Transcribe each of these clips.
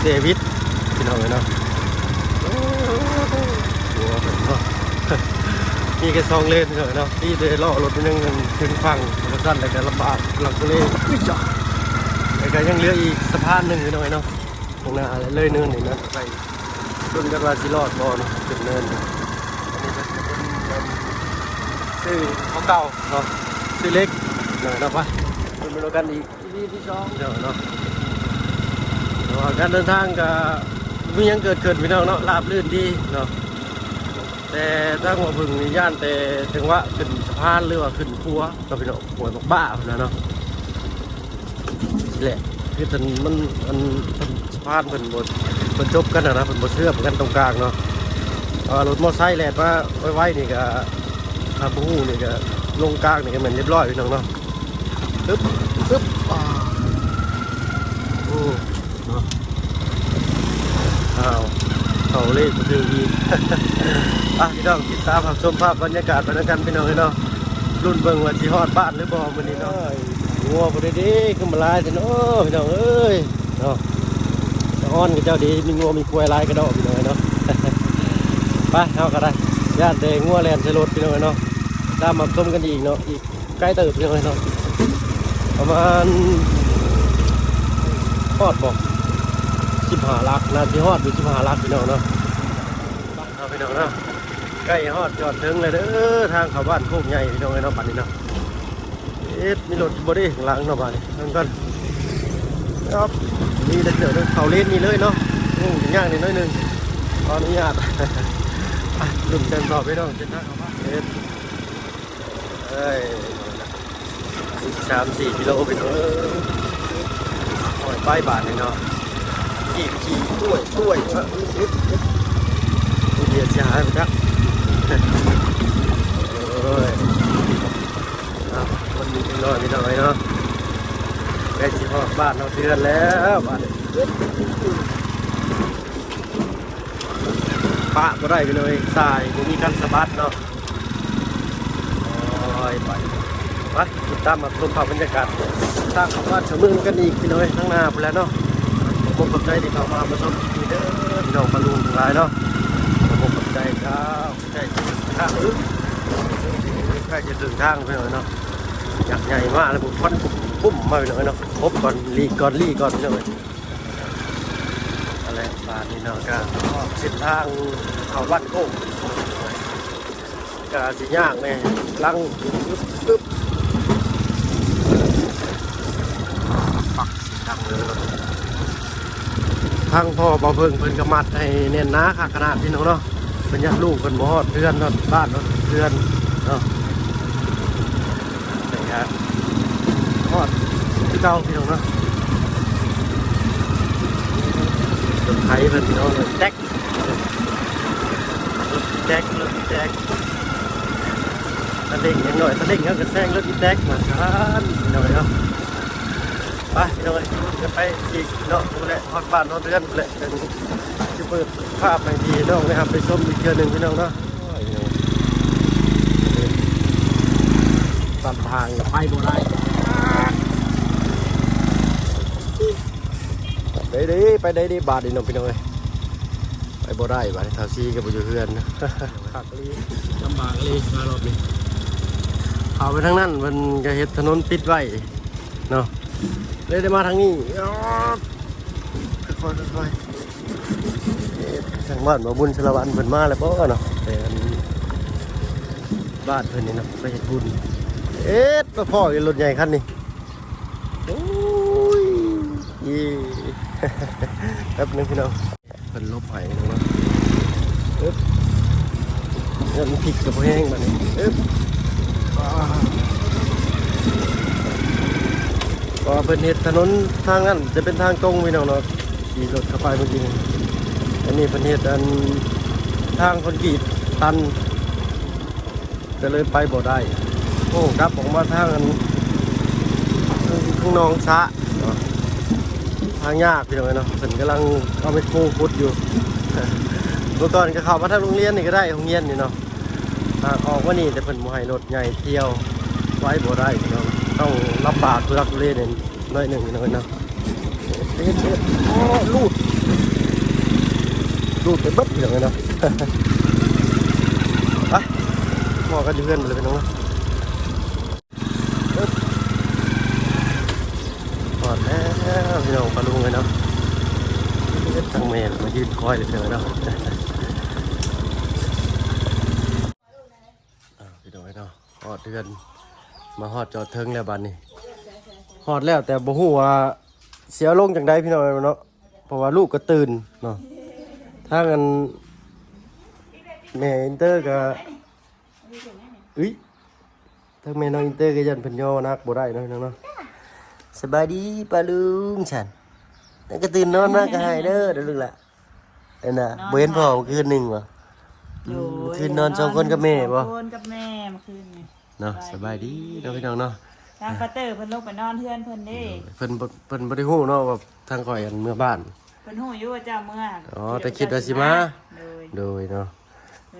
ເດວິດ ພີ່ນ້ອງເອີຍເນາະ. ໂອ້ໂຫ ຫົວເພິ່ນເນາະ ມີແຕ່ສອງເລນພີ່ນ້ອງເອີຍເນາະ. ມີແຕ່ລໍ້ລົດໜຶ່ງເຖິງຝັ່ງ ຈັ່ງຊັ້ນແລ້ວກໍລຳບາກ ລັກເລ ອຸ້ຍຈ້າ ແລ້ວກໍຍັງເຫຼືອອີກສະພານໜຶ່ງພີ່ນ້ອງເອີຍເນາະ. ຂ້າງໜ້າເລີຍເນີນນີ້ນະ ໄປລຸ້ນກັນວ່າຊິລອດບໍ່ເນາະ ເປັນເນີນ. ອັນນີ້ກໍຈະເປັນຊື່ຂອງເກົ່າເນາະ ຊື່ເລັກເນາະ. ໄປລຸ້ນກັນອີກ ອີພີທີສອງເນາະ. ແຕ່ວ່າການເດີນທາງກໍບໍ່ມີຫຍັງເກີດຂຶ້ນພີ່ນ້ອງເນາະ ລາບລື່ນດີເນາະ. ແຕ່ທາງບໍ່ເພິ່ງນີ້ຢ້ານແຕ່ຈັງຫວະຂຶ້ນສະພານ ຫຼືວ່າຂຶ້ນຂົວເນາະພີ່ນ້ອງ ຂົວບັກບ້າພຸ້ນນະເນາະ. ແຫຼະ ຄືມັນ ອັນ ສະພານເພິ່ນບໍ່ ເພິ່ນຈົບກັນນະນະ ເພິ່ນບໍ່ເຊື່ອມກັນຕົງກາງເນາະ. ເອີ ລົດມໍໄຊແລ່ນມາໄວໆນີ້ກະ ຖ້າບໍ່ຮູ້ນີ້ກະລົງກາງນີ້ກະແມ່ນຮຽບຮ້ອຍພີ່ນ້ອງເນາະ. ປຶບ ປຶບ ອ່າ ໂອ້ ເນາະ. ອ້າວ ເຂົ້າເລກບໍ່ຖືກອີກ. ອ່ະ ພີ່ນ້ອງ ຕິດຕາມຮັບຊົມພາບບັນຍາກາດໄປນຳກັນພີ່ນ້ອງເອີຍເນາະ. ລຸ້ນເບິ່ງວ່າຊິຮອດບ້ານຫຼືບໍ່ມື້ນີ້ເນາະ. ງົວບໍ່ໄດ້ເດ້ ຄືມາຫຼາຍແທ້ເນາະ ພີ່ນ້ອງເອີຍເນາະ. ສະອອນຂະເຈົ້າດີ ມີງົວມີຄວາຍຫຼາຍກະດອກພີ່ນ້ອງເອີຍເນາະ. ໄປ ເຮົາກໍໄດ້ ຢ້ານແຕ່ງົວແລ່ນໃສ່ລົດພີ່ນ້ອງເອີຍເນາະ. ຕາມມາຊົມກັນອີກເນາະ ອີກ ໄກເຕີບພີ່ນ້ອງເອີຍເນາະ ປະມານ ຮອດບໍ່ ສິບຫ້າຫຼັກ ໜ້າຊິຮອດຢູ່ສິບຫ້າຫຼັກພີ່ນ້ອງເນາະ. ເນາະ ພີ່ນ້ອງເນາະ ໃກ້ຮອດຈອດເຖິງແລ້ວເດີ ທາງເຂົ້າບ້ານໂຄກໃຫຍ່ພີ່ນ້ອງເອີຍເນາະ. ບັດນີ້ເນາະ ເອັດ ມີລົດບໍ່ເດ້ຂ້າງຫຼັງເນາະ. ບາດນີ້ເບິ່ງກ່ອນ ຄັບ ນີ້ເດີ ເຂົ້າເລນນີ້ເລີຍເນາະ. ໂອ້ ຍາກນິດໜ້ອຍໜຶ່ງ ຂໍອະນຸຍາດ. ລຸ້ນກັນຕໍ່ພີ່ນ້ອງ ເສັ້ນທາງເຂົ້າບ້ານ ເອັດ ເອີຍ ອີກສາມສີ່ກິໂລພີ່ນ້ອງເອີຍ. ໂອ້ຍ ໄປບາດນີ້ເນາະ ຂີ່ ຂີ່ ໂອ້ຍ ໂອ້ຍ ເອີ ເອີ ເອີ ເອີ ເສຍຫາຍບໍ່ຈັກ. ໂອ້ຍ ເອົາ ຄົນນິດໜ້ອຍພີ່ນ້ອງເອີຍເນາະ ໃກ້ຊິຮອດບ້ານຮອດເຮືອນແລ້ວບາດນີ້. ປະບໍ່ໄດ້ພີ່ນ້ອງເອີຍ ສາຍບໍ່ມີຄັນສະບັດເນາະ. ໂອ້ຍ ໄປ ໄປ ຕິດຕາມຮັບຊົມພາບບັນຍາກາດທາງເຂົ້າບ້ານຊາວເມືອງນຳກັນອີກພີ່ນ້ອງເອີຍ ທາງໜ້າພຸ້ນແຫຼະເນາະ. ຂໍຂອບໃຈທີ່ເຂົ້າມາຮັບຊົມຄລິບນີ້ເດີ ພີ່ນ້ອງປະລຸງທັງຫຼາຍເນາະ. ຂໍຂອບໃຈເຈົ້າ ໃກ້ຈະເຖິງທາງ ໃກ້ຈະເຖິງທາງພີ່ນ້ອງເນາະ. ຢາກໃຫຍ່ມາແລ້ວ ຄວັນປຸ້ມໆມາພີ່ນ້ອງເນາະ. ຫຼົບກ່ອນ ຫຼີກກ່ອນ ຫຼີກກ່ອນພີ່ນ້ອງເອີຍ. ນັ້ນແຫຼະ ບາດນີ້ເນາະ ກະຮອດເສັ້ນທາງເຂົ້າວັດໂກກ ກະຊິຍາກແດ່ ຫຼັງ ປຶບ ປຶບ ປັກເສຍງດັງເລີຍ. ທາງພໍ່ບ່າວເພິ່ງເພິ່ນກະມັດໃຫ້ແໜ້ນໜາຄັກຂະໜາດພີ່ນ້ອງເນາະ. ເພິ່ນຢ້ານລູກເພິ່ນບໍ່ຮອດເຮືອນ ຮອດບ້ານ ຮອດເຮືອນເນາະ. ແຕ່ກະຮອດຄືເກົ່າພີ່ນ້ອງເນາະ. ລົດໄຖເພິ່ນພີ່ນ້ອງ ລົດແຕັກ ລົດແຕັກ ລົດແຕັກ ສະເລັງຢ່າງໜ້ອຍ ສະເລັງເຮົາກະແຊງລົດອີແຕັກວ່າຊັ້ນ ພີ່ນ້ອງເອີຍເນາະ. ໄປພີ່ນ້ອງເອີຍ ກະໄປອີກເນາະ ພຸ້ນແຫຼະ ຮອດບ້ານຮອດເຮືອນພຸ້ນແຫຼະ ຈັ່ງຊິເປີດພາບໃຫ້ພີ່ນ້ອງໄດ້ຮັບໄດ້ຊົມອີກເທື່ອໜຶ່ງພີ່ນ້ອງເນາະ. ໂອ້ຍ ຕຳທາງກະໄປບໍ່ໄດ້ ໄດ້ເດ້ ໄປໄດ້ເດ້ບາດນີ້ເນາະ ພີ່ນ້ອງເອີຍ. ໄປບໍ່ໄດ້ບາດນີ້ ທ້າວຊີກະບໍ່ຢູ່ເຮືອນ ຄັກອີ່ຫຼີ ລຳບາກອີ່ຫຼີມາຮອບນີ້. ເຂົ້າໄປທາງນັ້ນເພິ່ນກະເຮັດຖະໜົນປິດໄວ້ເນາະ ເລີຍໄດ້ມາທາງນີ້. ຄ່ອຍໆ ເອີ ທາງບ້ານບ່າວບຸນສາລະວັນເພິ່ນມາແລ້ວບໍ່ເນາະ ແຕ່ອັນ ບ້ານເພິ່ນນີ້ເນາະ ໄປເຮັດບຸນ. ເອີ ມາພໍ້ກັບລົດໃຫຍ່ຄັນນີ້. ໂອ້ຍ ເອີ ແປັບໜຶ່ງພີ່ນ້ອງ ເພິ່ນຫຼົບໃຫ້ເນາະ. ເອີບ ເອີບ ມັນພິກກະບໍ່ແຮງບາດນີ້. ເອີບ ອ່າ ເພາະວ່າເພິ່ນເຮັດຖະໜົນທາງນັ້ນຈະເປັນທາງຕົງພີ່ນ້ອງເນາະ ຂີ່ລົດເຂົ້າໄປມື້ກີ້ນີ້. ອັນນີ້ເພິ່ນເຮັດອັນທາງຄອນກຣີດຕັນ ກະເລີຍໄປບໍ່ໄດ້. ໂອ້ ກັບອອກມາທາງອັນ ທາງໜອງສະເນາະ ທາງຍາກພີ່ນ້ອງເອີຍເນາະ. ເພິ່ນກຳລັງເອົາແມັກໂຄຂຸດຢູ່. ເມື່ອກ່ອນກະເຂົ້າມາທາງໂຮງຮຽນນີ້ກະໄດ້ ໂຮງຮຽນນີ້ເນາະ ຫາກອອກມານີ້ ແຕ່ເພິ່ນບໍ່ໃຫ້ລົດໃຫຍ່ທ່ຽວໄວບໍ່ໄດ້ພີ່ນ້ອງ ຕ້ອງລຳບາກທຸລັກທຸເລໜ້ອຍໜຶ່ງພີ່ນ້ອງເອີຍເນາະ. ເຮັດ ເຮັດ ໂອ້ ລູດ ລູດໄປເບິດພີ່ນ້ອງເອີຍເນາະ. ໄປພໍ້ກັນຢູ່ເຮືອນໄປເລີຍພີ່ນ້ອງເນາະ. ຮອດແລ້ວພີ່ນ້ອງ ປ້າລຸງເອີຍເນາະ. ເຮັດທາງແມ່ມາຢືນຄອຍເລີຍພີ່ນ້ອງເນາະ. ອ້າວ ພີ່ນ້ອງເອີຍເນາະ ຮອດເຮືອນ ມາຮອດຈອດເທິງແລ້ວບາດນີ້. ຮອດແລ້ວແຕ່ບໍ່ຮູ້ວ່າຊິເອົາລົງຈັ່ງໃດພີ່ນ້ອງເອີຍເນາະ ເພາະວ່າລູກກໍຕື່ນເນາະ. ທາງອັນແມ່ອິນເຕີກໍ ອຸ້ຍ ທາງແມ່ນ້ອງອິນເຕີກໍຢ້ານເພິ່ນຍໍໜັກບໍ່ໄດ້ເນາະພີ່ນ້ອງເນາະ. ສະບາຍດີປ້າລຸງ ຊັ້ນ ແລ້ວກໍຕື່ນນອນມາກໍໃຫ້ເດີ ເດີລູກຫຼ້າ. ອັນນ່າ ນອນ ບໍ່ເຫັນພໍ່ມື້ຄືນໜຶ່ງບໍ່? ໂດຍ ອືມ ຄືນນອນສອງຄົນກັບແມ່ບໍ່? ນອນສອງຄົນກັບແມ່ມື້ຄືນນີ້. ເນາະ ສະບາຍດີ ສະບາຍດີເນາະພີ່ນ້ອງເນາະ. ທາງປ້າເຕີເພິ່ນລົງໄປນອນເຮືອນເພິ່ນເດ້. ໂດຍ ເພິ່ນບໍ່ ເພິ່ນບໍ່ໄດ້ຮູ້ເນາະວ່າທາງຂ້ອຍອັນເມືອບ້ານ. ເພິ່ນຮູ້ຢູ່ວ່າເຈົ້າເມືອ. ອໍ ແຕ່ຄິດວ່າຊິມາ. ໂດຍ ໂດຍເນາະ.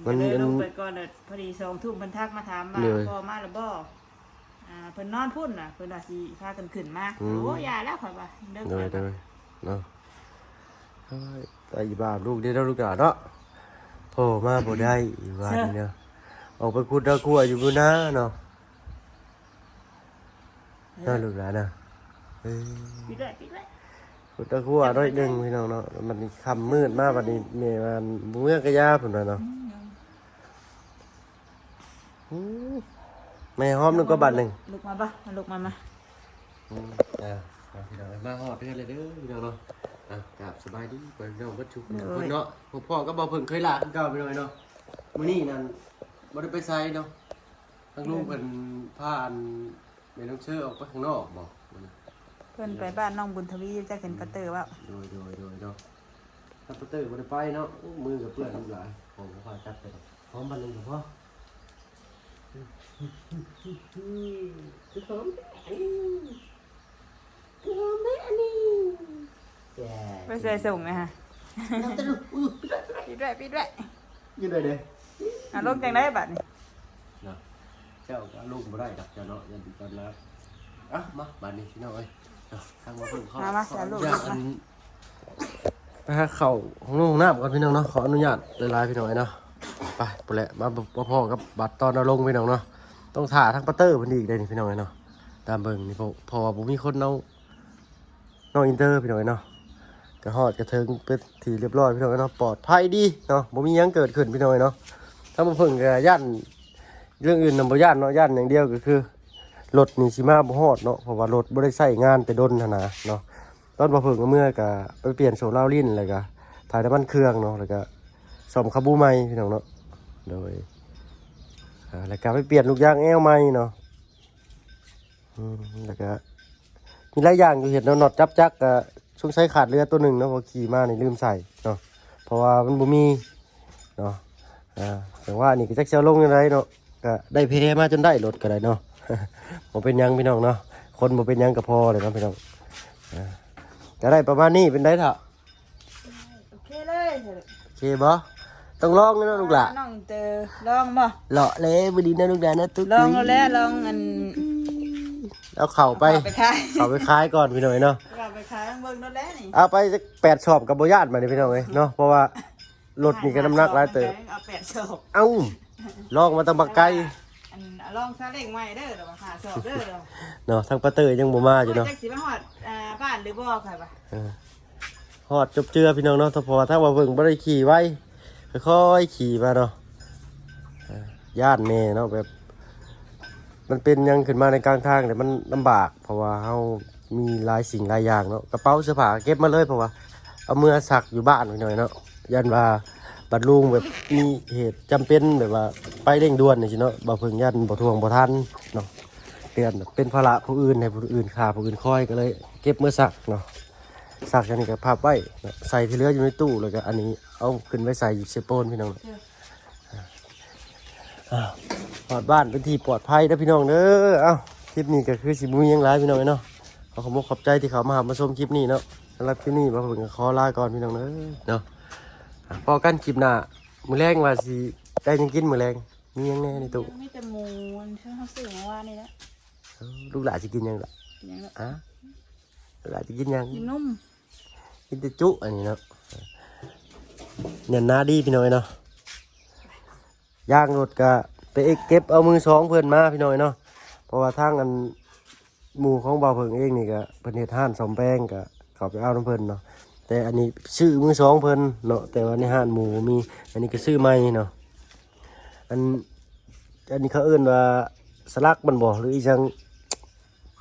ເພິ່ນກໍເລີຍ ມັນ ລົງໄປກ່ອນ ພໍດີສອງທຸ່ມເພິ່ນທັກມາຖາມວ່າ ໂດຍ ພໍ່ມາແລ້ວບໍ່? ອ່າ ເພິ່ນນອນພຸ້ນນະ ເພິ່ນວ່າຊິພາກັນຂຶ້ນມາ. ອືມ ໂອ້ ຢ່າແລ້ວ ຂ້ອຍວ່າ ເດີ ໂດຍ ຂ້ອຍວ່າ ໂດຍເນາະ. ເອີຍ ຕາອີບາບລູກເດ້ເນາະ ລູກຫຼ້າເນາະ. ພໍ່ມາບໍ່ໄດ້ຢູ່ບ້ານນີ້ເນາະ ອອກໄປຂຸດນາຂົ້ວຢູ່ພຸ້ນນາເນາະ. ເອີ ເນາະ ລູກຫຼ້ານະ. ເອີ ປິດໄວ້ ປິດໄວ້ ຂຸດນາຂົ້ວໜ້ອຍໜຶ່ງພີ່ນ້ອງເນາະ. ບັດນີ້ຄ່ຳມືດມາ ບັດນີ້ແມ່ວ່າບໍ່ເມືອກະຢ່າ ເພິ່ນວ່າເນາະ. ອືມ ອືມ ແມ່ຫອມໜຶ່ງກໍບາດໜຶ່ງ. ລຸກມາບໍ່ ລຸກມາ ມາ. ອືມ ອ່າ ພີ່ນ້ອງ ມາຮອດເຮືອນແລ້ວເດີພີ່ນ້ອງເນາະ. ອ່າ ກາບສະບາຍດີພີ່ນ້ອງເບິດທຸກຄົນເນາະ. ໂດຍ ພໍ້ກັບບ່າວເຜິ້ງເຄີຍຫຼ້າຄືເກົ່າພີ່ນ້ອງເນາະ. ມື້ນີ້ນັ້ນບໍ່ໄດ້ໄປໃສເນາະ. ທາງລຸງເພິ່ນພາອັນແມ່ນ້ອງເຊີອອກໄປຂ້າງນອກບໍ່? ເພິ່ນໄປບ້ານນ້ອງບຸນທະວີ ຈັກເຫັນປ້າເຕີເວົ້າ. ໂດຍ ໂດຍ ໂດຍເນາະ. ຖ້າປ້າເຕີບໍ່ໄດ້ໄປເນາະ ໂອ້ ມືກໍເປື້ອນຫຼາຍ ຂອງກໍພາກັບໄປ ຫອມບັດໜຶ່ງກໍພໍ. ຫອມແທ້ອັນນີ້ ຫອມແທ້ອັນນີ້. ແຈ້ ໄປໃສ່ສົ່ງນະຮະ. ປິດໄວ້ ປິດໄວ້ ຢູ່ໄດ້ເດ້. ອາລົມຈັ່ງໃດບາດນີ້? ເນາະ ເຈົ້າກໍລົງບໍ່ໄດ້ດອກເຈົ້າເນາະ ຢ້ານຕິດຕາມນະ. ເອົ້າ ມາບາດນີ້ພີ່ນ້ອງເອີຍ ເນາະ ທາງມາເບິ່ງເຂົາ ມາ ມາ ຂໍອະນຸຍາດ ມາ ອັນ ໄປຫາເຂົ້າຫ້ອງນ້ຳກ່ອນພີ່ນ້ອງເນາະ. ຂໍອະນຸຍາດຫຼາຍໆ ພີ່ນ້ອງເອີຍເນາະ. ໄປ ພຸ້ນແຫຼະ ມາ ມາພໍ້ກັບບາດຕອນເອົາລົງພີ່ນ້ອງເນາະ. ຕ້ອງຖ້າທາງປ້າເຕີເພິ່ນອີກເດ້ນີ້ ພີ່ນ້ອງເອີຍເນາະ. ຕາມເບິ່ງນີ້ ເພາະ ເພາະວ່າບໍ່ມີຄົນເອົາ ນ້ອງອິນເຕີພີ່ນ້ອງເອີຍເນາະ. ກໍຮອດກະເຖິງເປັນທີ່ຮຽບຮ້ອຍພີ່ນ້ອງເອີຍເນາະ ປອດໄພດີເນາະ ບໍ່ມີຫຍັງເກີດຂຶ້ນພີ່ນ້ອງເອີຍເນາະ. ທາງບ່າວເຜິ້ງກໍຢ້ານ ເລື່ອງອື່ນນະບໍ່ຢ້ານເນາະ ຢ້ານຢ່າງດຽວກໍຄືລົດນີ້ຊິມາບໍ່ຮອດເນາະ ເພາະວ່າລົດບໍ່ໄດ້ໃຊ້ງານແຕ່ດົນຫັ້ນນະເນາະ. ຕອນບ່າວເຜິ້ງເອົາເມືອກໍໄປປ່ຽນໂສ້ລາວລິ້ນ ແລ້ວກໍຖ່າຍນ້ຳມັນເຄື່ອງເນາະ ແລ້ວກໍສ້ອມຂະບູໃໝ່ພີ່ນ້ອງເນາະ. ໂດຍ ອ່າ ແລ້ວກໍໄປປ່ຽນລູກຢາງແອວໃໝ່ເນາະ. ອືມ ແລ້ວກະມີຫຼາຍຢ່າງຢູ່ເຮັດເນາະ ນັອດຈັບຈັກກະສົງໄສຂາດເຫຼືອໂຕໜຶ່ງເນາະ ເພາະຂີ່ມານີ້ລືມໃສ່ເນາະ ເພາະວ່າມັນບໍ່ມີເນາະ. ອ່າ ຈັງຫວະນີ້ກະຈັກຊິເອົາລົງແນວໃດເນາະ ກະໄດ້ແພມາຈົນໄດ້ລົດກະໄດ້ເນາະ. ບໍ່ເປັນຫຍັງພີ່ນ້ອງເນາະ ຄົນບໍ່ເປັນຫຍັງກະພໍແລ້ວເນາະພີ່ນ້ອງ. ອ່າ ກະໄດ້ປະມານນີ້ ເປັນໃດເຖົ້າ? ໂອເຄເລີຍ. ໂອເຄບໍ່? ຕ້ອງລອງເນາະລູກຫຼ້າ. ນ້ອງເຕີລອງບໍ່? ເລາະເລີຍ ບໍ່ດີເນາະລູກຫຼ້າເນາະ. ຕຸກ ລອງແລ້ວ ລອງອັນ ເອົາເຂົ້າໄປ ເຂົ້າໄປຂາຍ ເຂົ້າໄປຂາຍກ່ອນພີ່ນ້ອງເອີຍເນາະ. ເຂົ້າໄປຂາຍເບິ່ງໂລດແລ້ວນີ້ ເອົາໄປຈັກແປດສອບກໍບໍ່ຢ້ານບາດນີ້ພີ່ນ້ອງເອີຍເນາະ ເພາະວ່າລົດນີ້ກໍນ້ຳໜັກຫຼາຍເຕີບ. ເອົາແປດສອບ ເອົ້າ ລອງມາຕັ້ງບັກໄກ. ອັນ ລອງຊາເລ້ງໃໝ່ເດີ ລະວ່າຫ້າສອບເດີ ເນາະ. ທາງປ້າເຕີຍັງບໍ່ມາຢູ່ເນາະ ໂອ້ຍ ຈັກຊິມາຮອດ ອ່າ ບ້ານຫຼືບໍ່ ຂ້ອຍວ່າ. ເອີ ຮອດຈົບເຈືອພີ່ນ້ອງເນາະ ເພາະວ່າທາງບ່າວເຜິ້ງບໍ່ໄດ້ຂີ່ໄວ ຄ່ອຍໆຂີ່ມາເນາະ. ເອີ ຢ້ານແດ່ເນາະ ແບບມັນເປັນຫຍັງຂຶ້ນມາໃນກາງທາງນີ້ ມັນລຳບາກ ເພາະວ່າເຮົາມີຫຼາຍສິ່ງຫຼາຍຢ່າງເນາະ. ກະເປົາເສື້ອຜ້າເກັບມາເລີຍ ເພາະວ່າເອົາເມືອຊັກຢູ່ບ້ານພີ່ນ້ອງເນາະ ຢ້ານວ່າບັດລຸງແບບມີເຫດຈຳເປັນ ແບບວ່າໄປເລັ່ງດ່ວນຈັ່ງຊີ້ເນາະ ບ່າວເຜິ້ງຢ້ານບໍ່ຖ້ວງບໍ່ທັນເນາະ ຢ້ານເປັນພາລະຜູ້ອື່ນ ໃຫ້ຜູ້ອື່ນຂ້າ ຜູ້ອື່ນຄອຍ ກະເລີຍເກັບເມືອຊັກເນາະ. ຊັກອັນນີ້ກໍພັບໄວ້ເນາະ ໃສ່ທີ່ເຫຼືອຢູ່ໃນຕູ້ ແລ້ວກໍອັນນີ້ເອົາຂຶ້ນໄປໃສ່ຢູ່ເຊໂປນພີ່ນ້ອງ. ອ່າ ຮອດບ້ານເປັນທີ່ປອດໄພເດີພີ່ນ້ອງເດີ. ເອົ້າ ຄລິບນີ້ກໍຄືຊິບໍ່ມີຫຍັງຫຼາຍພີ່ນ້ອງເອີຍເນາະ ຂໍຂອບອົກຂອບໃຈທີ່ເຂົ້າມາຮັບມາຊົມຄລິບນີ້ເນາະ. ສຳລັບຄລິບນີ້ບ່າວເຜິ້ງກໍຂໍລາກ່ອນພີ່ນ້ອງເດີເນາະ. ອ່າ ພໍ້ກັນຄລິບໜ້າ ມື້ແລງວ່າຊິໄດ້ຫຍັງກິນມື້ແລງ ມີຫຍັງແດ່ໃນຕູ້? ມີແຕ່ໝູ ເຮົາຊື້ເມື່ອວານນີ້ແຫຼະ. ເອີ ລູກຫຼ້າຊິກິນຫຍັງລະ? ກິນຫຍັງລະ? ອາ ລູກຫຼ້າຊິກິນຫຍັງ? ກິນນົມ. ກິນແຕ່ຈຸອັນນີ້ເນາະ ແໜ້ນໜາດີພີ່ນ້ອງເອີຍເນາະ. ຢາງລົດກະໄປເກັບເອົາມືສອງເພິ່ນມາພີ່ນ້ອງເອີຍເນາະ ເພາະວ່າທາງອັນ ໝູ່ຂອງບ່າວເຜິ້ງເອງນີ້ກະເພິ່ນເຮັດຮ້ານສ້ອມແປງ ກະເຂົ້າໄປເອົານຳເພິ່ນເນາະ. ແຕ່ອັນນີ້ຊື້ມືສອງເພິ່ນເນາະ ແຕ່ວ່າໃນຮ້ານໝູ່ບໍ່ມີ. ອັນນີ້ກະຊື້ໃໝ່ເນາະ. ອັນ ອັນນີ້ເຂົາເອີ້ນວ່າສະຫຼັກມັນບໍ່ ຫຼືອີ່ຫຍັງ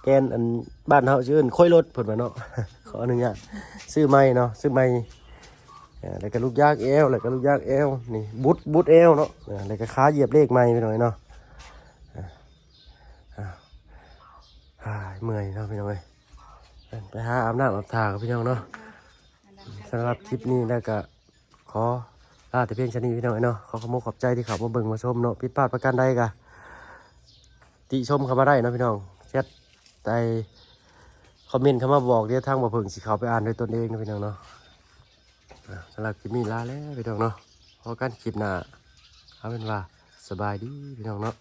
ແກນ ອັນ ບ້ານເຮົາຊິເອີ້ນໂຄ້ຍລົດເພິ່ນວ່າເນາະ. ຂໍອະນຸຍາດຊື້ໃໝ່ເນາະ ຊື້ໃໝ່. ເອີ ແລ້ວກະລູກຢາງແອວ ແລ້ວກະລູກຢາງແອວ ນີ້ບຸດ ບຸດແອວເນາະ. ເອີ ແລ້ວກະຂາຢຽບເລກໃໝ່ພີ່ນ້ອງເນາະ. ເອີ ເມື່ອຍເນາະພີ່ນ້ອງເອີຍ. ໄປຫາອາບນ້ຳອາບທ່າກັນພີ່ນ້ອງເນາະ. ສຳລັບຄລິບນີ້ແລ້ວກະ ຂໍລາແຕ່ພຽງສ່ຳນີ້ພີ່ນ້ອງເອີຍເນາະ. ຂໍຂອບອົກຂອບໃຈທີ່ເຂົ້າມາເບິ່ງມາຊົມເນາະ. ຜິດພາດປະການໃດກະຕິຊົມເຂົ້າມາໄດ້ເນາະພີ່ນ້ອງ. ແຊັດໃຕ້ຄອມເມັນເຂົ້າມາບອກ ດຽວທາງບ່າວເຜິ້ງຊິເຂົ້າໄປອ່ານດ້ວຍຕົນເອງເນາະພີ່ນ້ອງເນາະ. ອາ ສຳລັບຄລິບນີ້ລາແລ້ວພີ່ນ້ອງເນາະ. ພໍ້ກັນຄລິບໜ້າ. ເອົາເປັນວ່າສະບາຍດີພີ່ນ້ອງເນາະ.